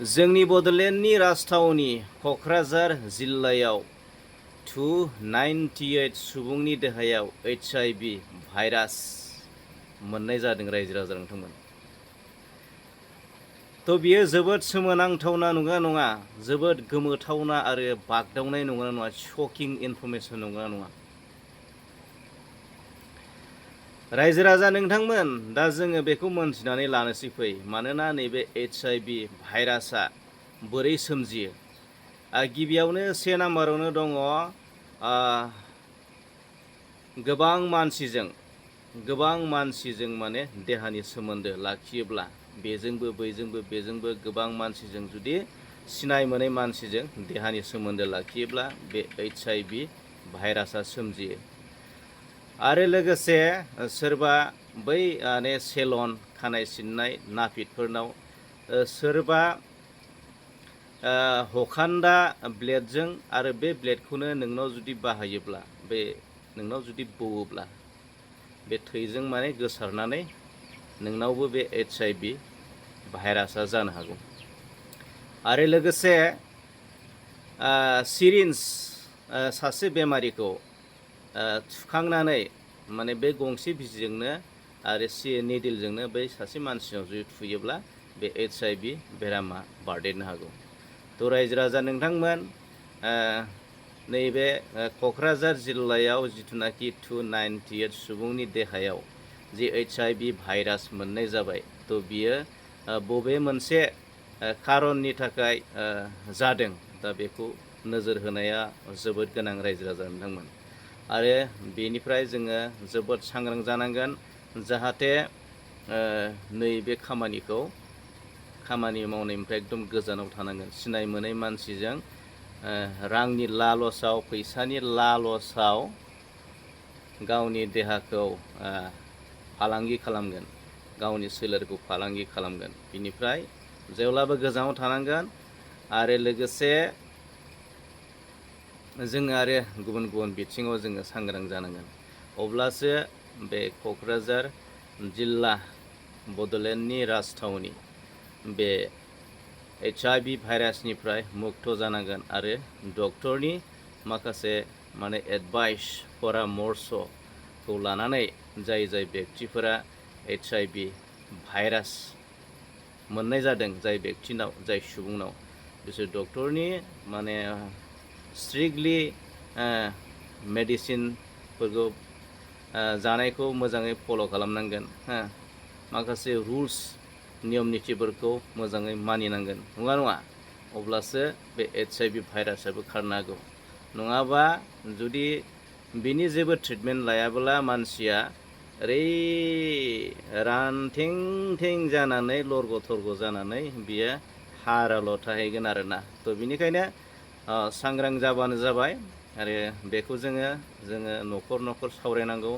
जोंनि बड'लेण्डनि राजथावनि क'क्राझार जिल्लायाव 298 सुबुंनि देहायाव HIV भाइरास मोननाय जादों रायजो राजा नोंथांमोन। तो बियो जोबोद सोमोनांथावना नङा जोबोद गोमोथावना आरो बागदावनाय नङा शकिं इनफरमेशन नङा। रायजो राजा नोंथांमोन दा जोङो बेखौ मोनथिनानै लानोसै फै, मानोना नैबे HIV भाइरासआ बोरै सोमजियो। गिबियावनो से नाम्बारावनो दङ गोबां मानसिजों माने देहानि सोमोन्दो लाखियोब्ला बेजोंबो गोबां मानसिजों जुदि सिनाय मोनै मानसिजों देहानि सोमोन्दो लाखियोब्ला बे HIV भाइरासआ सोमजियो। आरो लोगोसे सोरबा बै सेलन खानाय सिननाय नापितफोरनाव सोरबा हखान्दा ब्लेडजों आरो बे ब्लेडखौनो नोंनाव जुदि बाहायोब्ला नोंनाव जुदि बौवोब्ला बे थैजों माने गोसारनानै नोंनावबो बे HIV भाइरासआ जानो हागौ। आरो लोगोसे सिरिन्ज सासे बेमारिखौ थुखांनानै माने बे गंसे बिजिजोंनो आरो निडिलजोंनो बै सासे मानसिनाव जुदि थुयोब्ला बे HIV बेरामा बारदेरनो हागौ। तो रायजो राजा नोंथांमोन नैबे क'क्राझार जिल्लायाव जिथुनाखि 298 सुबुंनि देहायाव जि HIV भाइरास मोननाय जाबाय, तो बियो बबे मोनसे खारननि थाखाय जादों दा बेखौ नोजोर होनाया जोबोद गोनां रायजो राजा नोंथांमोन। आरो बेनिफ्राय जोङो जोबोद सांग्रां जानांगोन जाहाथे नैबे खामानि मावनायनिफ्राय एकदम गोजानाव थानांगोन। सिनाय मोनै मानसिजों रांनि लालसाव फैसानि लालसाव गावनि देहाखौ फालांगि खालामगोन, गावनि सोलेरखौ फालांगि खालामगोन। बिनिफ्राय जेब्लाबो गोजानाव थानांगोन। आरो लोगोसे जोङो आरो गुबुन बिथिङाव जोङो सांग्रां जानांगोन। अब्लासो बे क'क्राझार जिल्ला बड'लेण्डनि राजथावनि बे HIV भाइरासनिफ्राय मुक्त जानांगोन आरो डक्टरनि माखासे एडभाइस परामर्शखौ लानानै जाय बेक्तिफोरा HIV भाइरास मोननाय जादों, जाय सुबुंनाव बिसोर डक्टरनि स्ट्रिक्टलि मेडिसिनफोरखौ जानायखौ मोजाङै फल' खालामनांगोन। माखासे रुल्स नियम नितिफोरखौ मोजाङै मानिनांगोन, नङा अब्लासो बे HIV भाइरासआबो खारनो हागौ। नङाबा जुदि बिनि जेबो ट्रिटमेन्ट लायाब्ला मानसिया ओरै रानथें जानानै लरग' थरग' जानानै बियो हाराल' थाहैगोन आरोना। तो बिनिखायनो सांग्रां जाबानो जाबाय। आरो बेखौ जोङो न'खर सावरायनांगौ,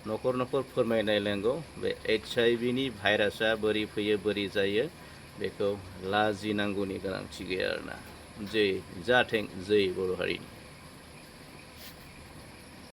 न'खर फोरमायलायनांगौ। बे HIVनि भाइरासआ बोरै फैयो बोरै जायो बेखौ लाजिनांगौनि गोनांथि गैया आरोना। जै जाथों जै बर' हारिनि।